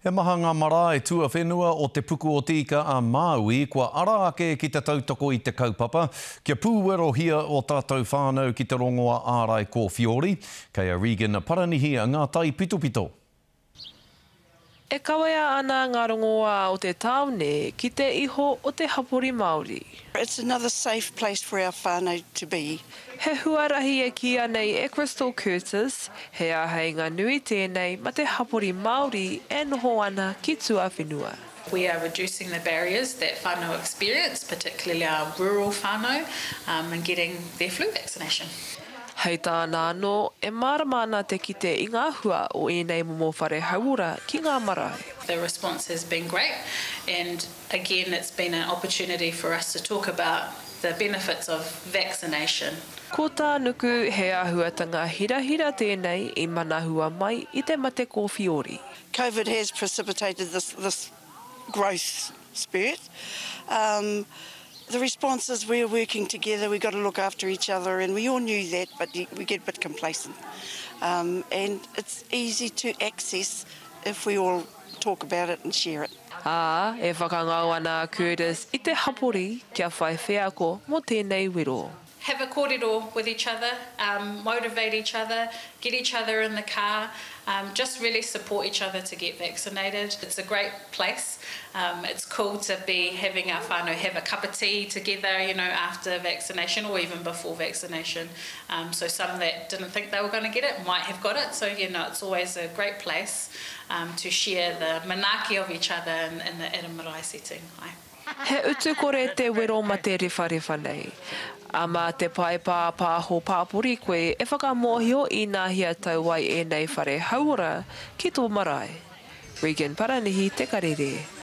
He maha ngā marae tuawhenua o Te Puku o Te Ika a Māui kua ara ake ki te tautoko i te kaupapa kia pūwerohia ō tātou whānau ki te rongoa ārai kōwhiori. Kei a Regan Paranihi ngā taipitopito. E kawea ana ngā rongoā o te tāone ki te iho o te hapori Māori. It's another safe place for our whānau to be. He huarahi e kīia nei e Crystal Curtis, he āheinga nui tēnei ma te hapori Māori e noho ana ki tuawhenua. We are reducing the barriers that whānau experience, particularly our rural whānau, in getting their flu vaccination. Hei tāna anō, e mārama ana te kite i ngā hua o ēnei momo whare hauora ki ngā marae. The response has been great and again it's been an opportunity for us to talk about the benefits of vaccination. Ko tā Nuku, he āhuatanga hirahira tēnei i manahua mai i te mate kōwhiori. Covid has precipitated this this growth spurt. Um, the response is we're working together, we've got to look after each other, and we all knew that, but we get a bit complacent. Um, and it's easy to access if we all talk about it and share it. Ā, e whakangao ana a Curtis i te hapori kia whai wheako mō tēnei wero. Have a kōrero with each other, um, motivate each other, get each other in the car, um, just really support each other to get vaccinated. It's a great place. Um, it's cool to be having our whānau have a cup of tea together, you know, after vaccination or even before vaccination. Um, so some that didn't think they were going to get it might have got it. So, you know, it's always a great place um, to share the manaaki of each other in, in the, at a marae setting. Ai. He utu kore te wero mate rewharewha nei. Ā, mā te pae pāpāho pāpori koe e whakamōhio inā hia tau ai ēnei whare hauora ki tō marae. Regan Paranihi Te Karere.